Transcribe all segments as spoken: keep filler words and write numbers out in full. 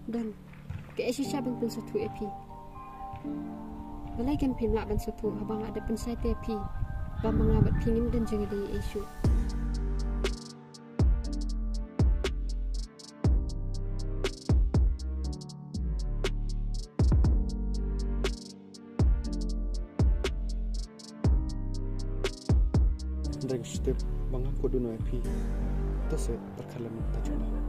Don. Kaei shisha ban pynsngewthuh ïa phi? Balei kan phim lah ban sngewthuh haba nga da pynshai te ïa phi ba ma nga bad phi ngim don jingïadei ei shuh? Hynrei nga shu tip ba nga kwah duh noh ïa phi. To sa pyrkhat lem mynta jong nga.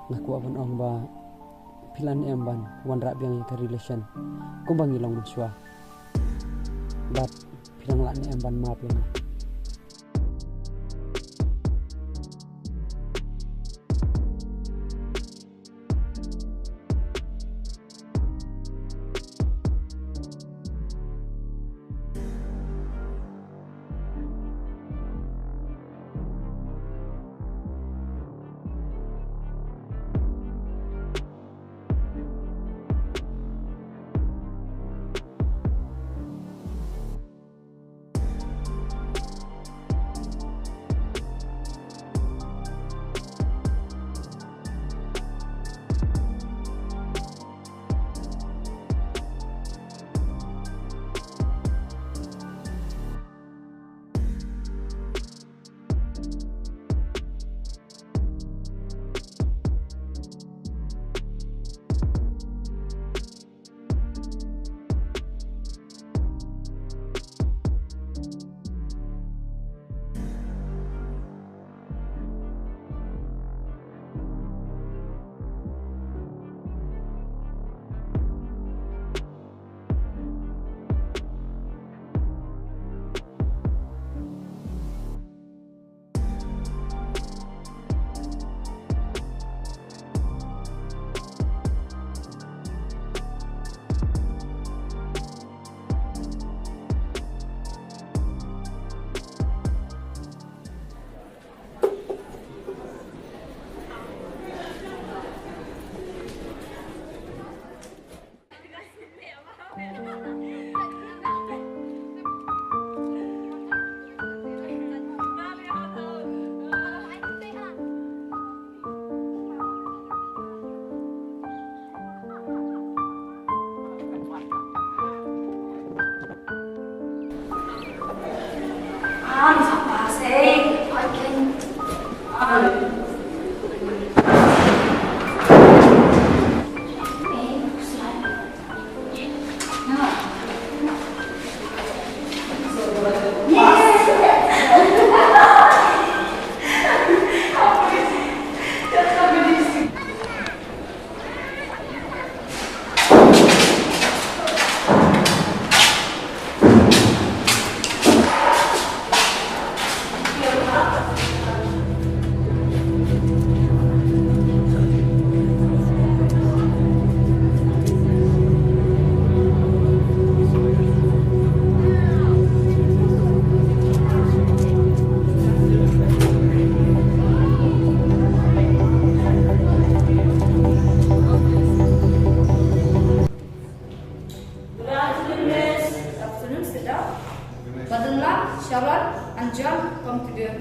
Nga kwah ban ong ba phi lah ne em ban wanrah biang ïa ka relation kumba ngi long mynshuwa. Bad phi lah ne em ban map ïa nga.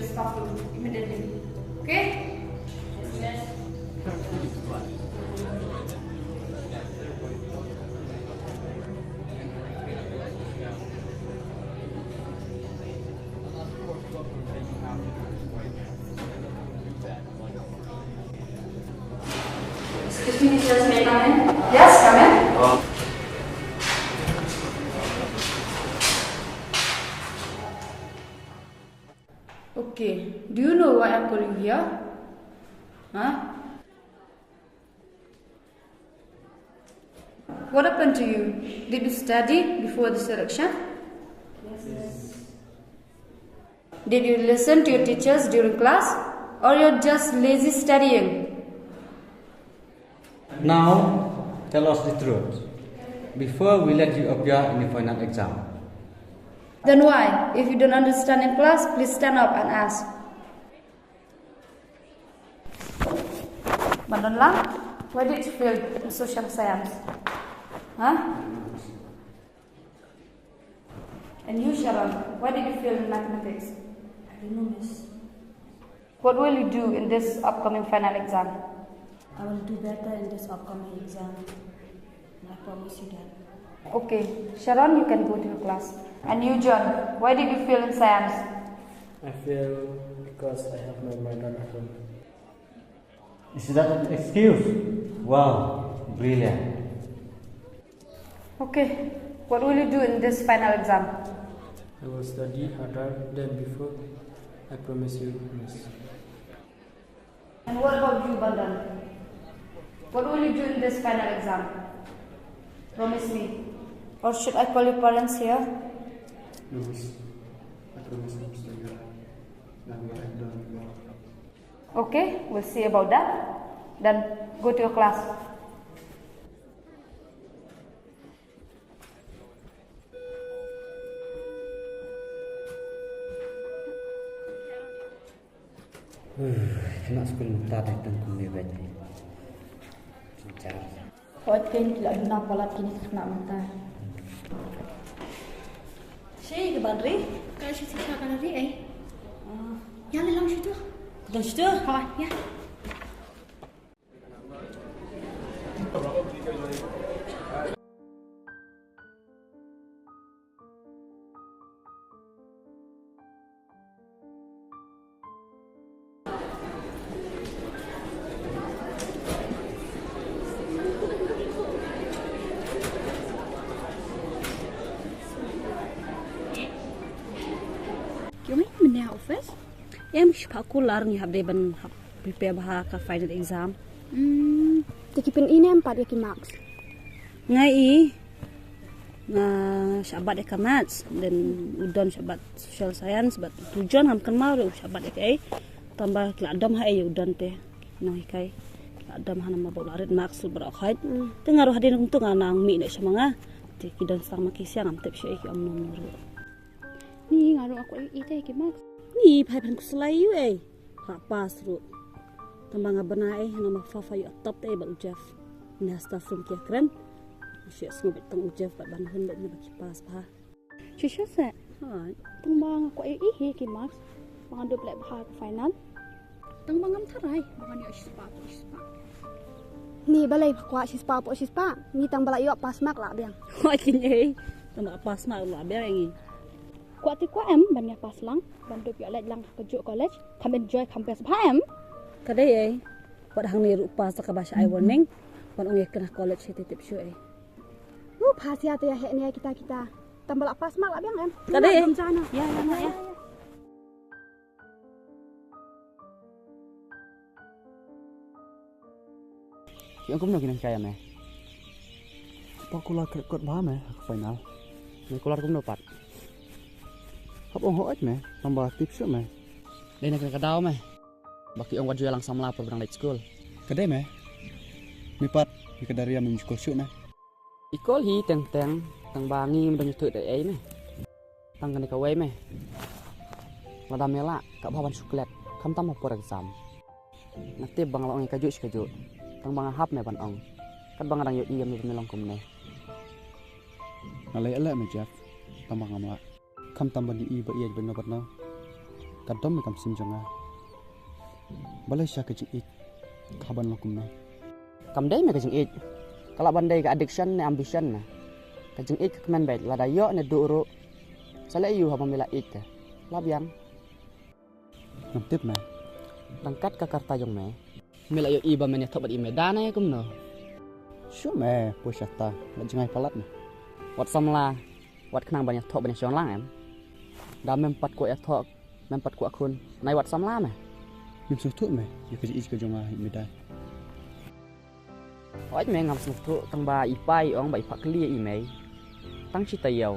This bathroom immediately. Okay? Excuse me, teachers, may I come in? Yes, come in. Okay, do you know why I'm calling you here? Huh? What happened to you? Did you study before this election? Yes. Did you listen to your teachers during class? Or you're just lazy studying? Now, tell us the truth before we let you appear in the final exam. Then why? If you don't understand in class, please stand up and ask. Ban don lang, why did you fail in social science? Huh? And you, Sharon, why did you fail in mathematics? I don't know, miss. What will you do in this upcoming final exam? I will do better in this upcoming exam. I promise you that. Okay, Sharon, you can go to your class. And you, John, why did you fail in science? I fail because I have my mother at home. Is that an excuse? Wow, brilliant. Okay, what will you do in this final exam? I will study harder than before. I promise you, miss. And what about you, Bandan? What will you do in this final exam? Promise me. Or should I call your parents here? No, miss. I promise I'm staying here. Now we are done. Okay, we'll see about that. Then go to your class. Khynnah skul mynta dei tang kumne bad. Jynjar. Hooid, kin ki la duna palat kine ki khynnah mynta. Shi ki ban ri? Ka shi shi ka ban ri, eh. Ïa, leit lang shuh tu. Leit shuh tu? Ha, ïa. Ki ong mynne office? Em, shiphew kular ngi hap dei ban hap prepare bha ka final exam. Hmm, te ki pyni ne em pat ïa ki marks? Nga i, nga shah bat ïa ka maths, then u Don shah bat social science, but u John ngam kynmaw re u shah bat ïa kaei. Tangba ki la dom ha ei u Don te, nonghikai. Ki la dom ha namar ba u la rit marks baroh khoit. Hmm. Te nga ruh hadien kumto nga nang mih noh sha ma nga. Te ki don sdang ma ki sha ngam tip sha ei ki ong nongno ruh. Ni nga ruh nga kwah ïohi te ki marks. Ni phai phan khuslai ïa u ei. Phah pass ruh. Tangba nga bna ei hana ma Fafa ïoh top te ei bad u Jeff. Nga staff room ki ïakren. Shu ïa sngew beit tang u Jeff bad ban hun beit na ba ki pass bha. Shisha se. Hai. Tangba nga kwah ïohi hi ki marks. Ba ngan dup leh bha ka final. Tang ba ngam tharai ba ngan ïoh shispah, shispah. Ni balei pha kwah shispah, shispah. Ngi tang ba la ïoh pass mark la biang. Hooid kine. Tang ba pass mark la biang ngi. Kwah te kwah em ban ïa pass lang, ban dup ïoh leit lang ha kajuh college, kham enjoy kham best bha em. Ka dei ei. Wat hangne ruh pass ka ba sha ai warning. Ban ong ïa kane college hi te tip shuh ei. Mu pass ïa te ïa heh ne kita kita. Tang ba la pass mark la biang em. Ka dei ei. Ïa, ïa, ïa. Ki ong kumno ki nonghikai ïa me? Pat kular kyrkot bha me ha ka final. Me kular kumno pat? Hap ong hooid me, tang ba tip shuh me. Dei na kane ka daw me. Ba ki ong wat ju ïalang samla por ba dang leit skul. Ka dei me. Me pat, me ka Daria me skul shuh me. I call hi teng teng, tang ba ngi ym don ïathuh da ei me. Tang kane kawei me. Lada me lah, ka bha ban shu klet, khamtam ha por exam. Nga tip ba nga la ong ïa kajuh shi kajuh. Tang ba nga hap me ban ong. Katba nga dang ïohi ïa me ba me long kumne. Nga la ïaleh me Jeff, tang ba ngam lah. Khamtam ban ïohi ba ïeit ban noh bad noh. Ka dom me kam sim jong nga. Balei sha ka jingïeit ka ban long kum me. Kam dei me ka jingïeit. Ka lah ban dei ka addiction ne ambition me. Ka jingïeit ka kmen beit lada ïoh ne duh ruh. Sa leh ïu haba me la ïeit ka. Lah biang. Ngam tip me. Dang kat ka karta jong me. Me la ïohi ba men ïathoh bad i me da ne kumno. Shu me poi shata la jngai palat me. Wat samla. Wat khnang ban ïathoh ban ïashong lang em. Da mem pat ko ïathoh mem pat ko khun. Nai wat samla me. Mem sngewthuh me ïa ka jingïeit ka jong nga ïa me dai. Oi me ngam sngewthuh tang ba i pai ong ba i phah kli ïa i mei. Tang shi taïew.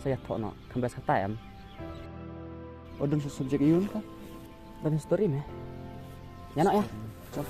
Sa ïathoh noh kham bes kata em. O dun sa subject ïun ka. Dun story me. Ïa noh ïa. Chop.